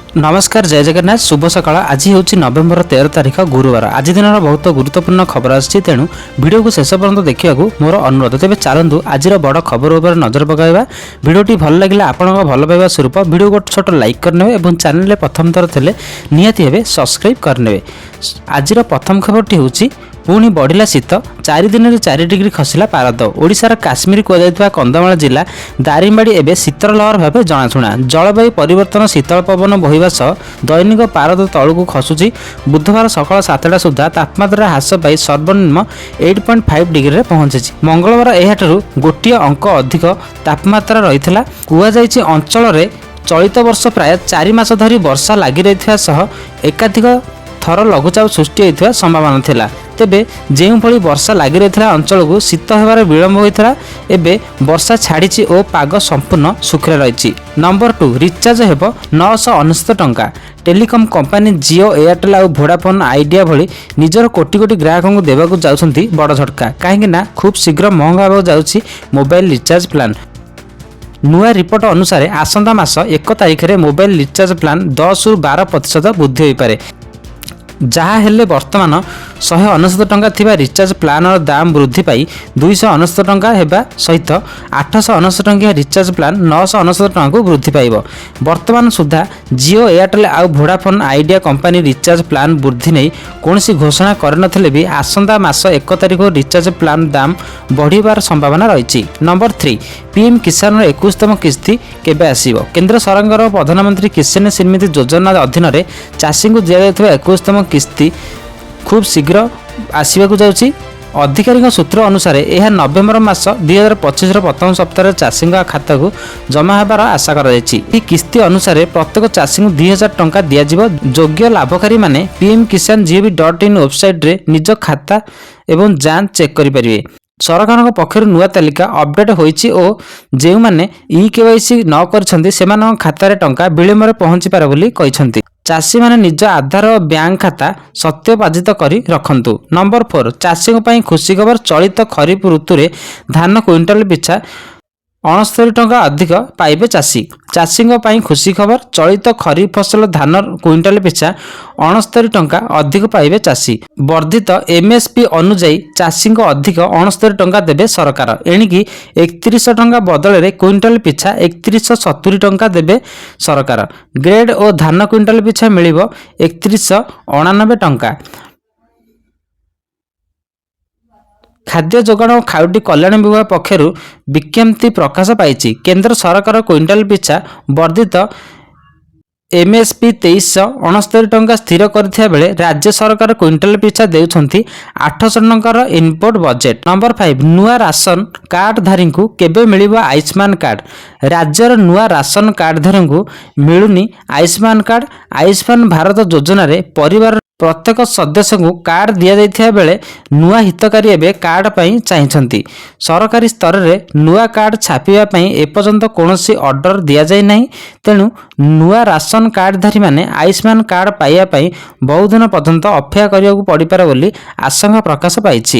ନମସ୍କାର, ଜୟ ଜଗନ୍ନାଥ, ଶୁଭ ସକାଳ। ଆଜି ହେଉଛି ନଭେମ୍ବର 13 ତାରିଖ, ଗୁରୁବାର। ଆଜି ଦିନର ବହୁତ ଗୁରୁତ୍ୱପୂର୍ଣ୍ଣ ଖବର ଆସିଛି, ତେଣୁ ଭିଡ଼ିଓକୁ ଶେଷ ପର୍ଯ୍ୟନ୍ତ ଦେଖିବାକୁ ମୋର ଅନୁରୋଧ। ତେବେ ଚାଲନ୍ତୁ, ଆଜିର ବଡ଼ ଖବର ଉପରେ ନଜର ପକାଇବା। ଭିଡ଼ିଓଟି ଭଲ ଲାଗିଲେ ଆପଣଙ୍କ ଭଲ ପାଇବା ସ୍ୱରୂପ ଭିଡ଼ିଓ ଗୋଟେ ଛୋଟ ଲାଇକ୍ କରିନେବେ ଏବଂ ଚ୍ୟାନେଲରେ ପ୍ରଥମ ଥର ଥିଲେ ନିହାତି ଭାବେ ସବସ୍କ୍ରାଇବ୍ କରିନେବେ। ଆଜିର ପ୍ରଥମ ଖବରଟି ହେଉଛି, ପୁଣି ବଢ଼ିଲା ଶୀତ, 4 ଦିନରେ 4 ଡିଗ୍ରୀ ଖସିଲା ପାରଦ। ଓଡ଼ିଶାର କାଶ୍ମୀର କୁହାଯାଉଥିବା କନ୍ଧମାଳ ଜିଲ୍ଲା ଦାରିଙ୍ଗବାଡ଼ି ଏବେ ଶୀତର ଲହର ଭାବେ ଜଣାଶୁଣା। ଜଳବାୟୁ ପରିବର୍ତ୍ତନ ଶୀତଳ ପବନ ବହିବା ସହ ଦୈନିକ ପାରଦ ତଳକୁ ଖସୁଛି। ବୁଧବାର ସକାଳ 7ଟା ସୁଦ୍ଧା ତାପମାତ୍ରା ହ୍ରାସ ପାଇ ସର୍ବନିମ୍ନ 8.5 ଡିଗ୍ରୀରେ ପହଞ୍ଚିଛି। ମଙ୍ଗଳବାର ଏହାଠାରୁ ଗୋଟିଏ ଅଙ୍କ ଅଧିକ ତାପମାତ୍ରା ରହିଥିଲା। କୁହାଯାଇଛି, ଅଞ୍ଚଳରେ ଚଳିତ ବର୍ଷ ପ୍ରାୟ 4 ମାସ ଧରି ବର୍ଷା ଲାଗି ରହିଥିବା ସହ ଏକାଧିକ ଥର ଲଘୁଚାପ ସୃଷ୍ଟି ହୋଇଥିବା ସମ୍ଭାବନା ଥିଲା। ତେବେ ଯେଉଁଭଳି ବର୍ଷା ଲାଗି ରହିଥିଲା, ଅଞ୍ଚଳକୁ ଶୀତ ହେବାରେ ବିଳମ୍ବ ହୋଇଥିଲା। ଏବେ ବର୍ଷା ଛାଡ଼ିଛି ଓ ପାଗ ସମ୍ପୂର୍ଣ୍ଣ ଶୁଖିଲା ରହିଛି। ନମ୍ବର 2, ରିଚାର୍ଜ ହେବ 999 ଟଙ୍କା। ଟେଲିକମ୍ କମ୍ପାନୀ ଜିଓ, ଏୟାରଟେଲ୍ ଆଉ ଭୋଡାଫୋନ୍ ଆଇଡିଆ ଭଳି ନିଜର କୋଟି କୋଟି ଗ୍ରାହକଙ୍କୁ ଦେବାକୁ ଯାଉଛନ୍ତି ବଡ଼ ଝଟକା। କାହିଁକି ନା ଖୁବ୍ ଶୀଘ୍ର ମହଙ୍ଗା ହେବାକୁ ଯାଉଛି ମୋବାଇଲ ରିଚାର୍ଜ ପ୍ଲାନ୍। ନୂଆ ରିପୋର୍ଟ ଅନୁସାରେ ଆସନ୍ତା ମାସ 1 ତାରିଖରେ ମୋବାଇଲ ରିଚାର୍ଜ ପ୍ଲାନ୍ 10ରୁ 12% ବୃଦ୍ଧି ହୋଇପାରେ। ଯାହା ହେଲେ ବର୍ତ୍ତମାନ 199 ଟଙ୍କା ଥିବା ରିଚାର୍ଜ ପ୍ଲାନ୍ର ଦାମ ବୃଦ୍ଧି ପାଇ 299 ଟଙ୍କା ହେବା ସହିତ 899 ଟଙ୍କିଆ ରିଚାର୍ଜ ପ୍ଲାନ୍ 999 ଟଙ୍କାକୁ ବୃଦ୍ଧି ପାଇବ। ବର୍ତ୍ତମାନ ସୁଦ୍ଧା ଜିଓ, ଏୟାରଟେଲ୍ ଆଉ Vodafone idea company recharge plan ବୃଦ୍ଧି ନେଇ କୌଣସି ଘୋଷଣା କରିନଥିଲେ ବି ଆସନ୍ତା ମାସ 1 ତାରିଖରୁ ରିଚାର୍ଜ ପ୍ଲାନ୍ ଦାମ ବଢ଼ିବାର ସମ୍ଭାବନା ରହିଛି। ନମ୍ବର 3, ପିଏମ୍ କିଷାନର 21ତମ କିସ୍ତି କେବେ ଆସିବ? କେନ୍ଦ୍ର ସରକାରଙ୍କ ପ୍ରଧାନମନ୍ତ୍ରୀ କିଷାନ ସମ୍ମାନ ନିଧି ଯୋଜନା ଅଧୀନରେ ଚାଷୀଙ୍କୁ ଦିଆଯାଉଥିବା 21ତମ କିସ୍ତି ଖୁବ୍ ଶୀଘ୍ର ଆସିବାକୁ ଯାଉଛି। ଅଧିକାରୀଙ୍କ ସୂତ୍ର ଅନୁସାରେ ଏହା ନଭେମ୍ବର ମାସ 2025ର ପ୍ରଥମ ସପ୍ତାହରେ ଚାଷୀଙ୍କ ଖାତାକୁ ଜମା ହେବାର ଆଶା କରାଯାଇଛି। ଏହି କିସ୍ତି ଅନୁସାରେ ପ୍ରତ୍ୟେକ ଚାଷୀଙ୍କୁ 2000 ଟଙ୍କା ଦିଆଯିବ। ଯୋଗ୍ୟ ଲାଭକାରୀମାନେ pmkisan.gov.in ୱେବସାଇଟ୍ରେ ନିଜ ଖାତା ଏବଂ ଯାଞ୍ଚ ଚେକ୍ କରିପାରିବେ। ସରକାରଙ୍କ ପକ୍ଷରୁ ନୂଆ ତାଲିକା ଅପଡେଟ୍ ହୋଇଛି ଓ ଯେଉଁମାନେ ଇ କେୱାଇସି ନ କରିଛନ୍ତି, ସେମାନଙ୍କ ଖାତାରେ ଟଙ୍କା ବିଳମ୍ବରେ ପହଞ୍ଚିପାରେ ବୋଲି କହିଛନ୍ତି। ଚାଷୀମାନେ ନିଜ ଆଧାର ଓ ବ୍ୟାଙ୍କ ଖାତା ସତ୍ୟପାଜିତ କରି ରଖନ୍ତୁ। ନମ୍ବର 4, ଚାଷୀଙ୍କ ପାଇଁ ଖୁସି ଖବର। ଚଳିତ ଖରିଫ ଋତୁରେ ଧାନ କୁଇଣ୍ଟାଲ ପିଛା 69 ଟଙ୍କା ଅଧିକ ପାଇବେ ଚାଷୀ। ଚାଷୀଙ୍କ ପାଇଁ ଖୁସି ଖବର। ଚଳିତ ଖରିଫ ଫସଲ ଧାନ କୁଇଣ୍ଟାଲ ପିଛା 69 ଟଙ୍କା ଅଧିକ ପାଇବେ ଚାଷୀ। ବର୍ଦ୍ଧିତ ଏମ୍ଏସ୍ପି ଅନୁଯାୟୀ ଚାଷୀଙ୍କ ଅଧିକ 69 ଟଙ୍କା ଦେବେ ସରକାର। ଏଣିକି 3100 ଟଙ୍କା ବଦଳରେ କୁଇଣ୍ଟାଲ ପିଛା 3170 ଟଙ୍କା ଦେବେ ସରକାର। ଗ୍ରେଡ୍ ଓ ଧାନ କୁଇଣ୍ଟାଲ ପିଛା ମିଳିବ 3189 ଟଙ୍କା। ଖାଦ୍ୟ ଯୋଗାଣ ଓ ଖାଉଟି କଲ୍ୟାଣ ବିଭାଗ ପକ୍ଷରୁ ବିଜ୍ଞପ୍ତି ପ୍ରକାଶ ପାଇଛି। କେନ୍ଦ୍ର ସରକାର କୁଇଣ୍ଟାଲ ପିଛା ବର୍ଦ୍ଧିତ ଏମ୍ଏସ୍ପି 2369 ଟଙ୍କା ସ୍ଥିର କରିଥିବା ବେଳେ ରାଜ୍ୟ ସରକାର କୁଇଣ୍ଟାଲ ପିଛା ଦେଉଛନ୍ତି 800 ଟଙ୍କାର ଇନପୁଟ ବଜେଟ୍। ନମ୍ବର 5, ନୂଆ ରାସନ କାର୍ଡଧାରୀଙ୍କୁ କେବେ ମିଳିବ ଆୟୁଷ୍ମାନ କାର୍ଡ? ରାଜ୍ୟର ନୂଆ ରାସନ କାର୍ଡଧାରୀଙ୍କୁ ମିଳୁନି ଆୟୁଷ୍ମାନ କାର୍ଡ। ଆୟୁଷ୍ମାନ ଭାରତ ଯୋଜନାରେ ପରିବାର ପ୍ରତ୍ୟେକ ସଦସ୍ୟଙ୍କୁ କାର୍ଡ ଦିଆଯାଇଥିବା ବେଳେ ନୂଆ ହିତାଧିକାରୀ ଏବେ କାର୍ଡ ପାଇଁ ଚାହିଁଛନ୍ତି। ସରକାରୀ ସ୍ତରରେ ନୂଆ କାର୍ଡ ଛାପିବା ପାଇଁ ଏପର୍ଯ୍ୟନ୍ତ କୌଣସି ଅର୍ଡର ଦିଆଯାଇ ନାହିଁ। ତେଣୁ ନୂଆ ରାସନ କାର୍ଡଧାରୀମାନେ ଆୟୁଷ୍ମାନ କାର୍ଡ ପାଇବା ପାଇଁ ବହୁଦିନ ପର୍ଯ୍ୟନ୍ତ ଅପେକ୍ଷା କରିବାକୁ ପଡ଼ିପାରେ ବୋଲି ଆଶଙ୍କା ପ୍ରକାଶ ପାଇଛି।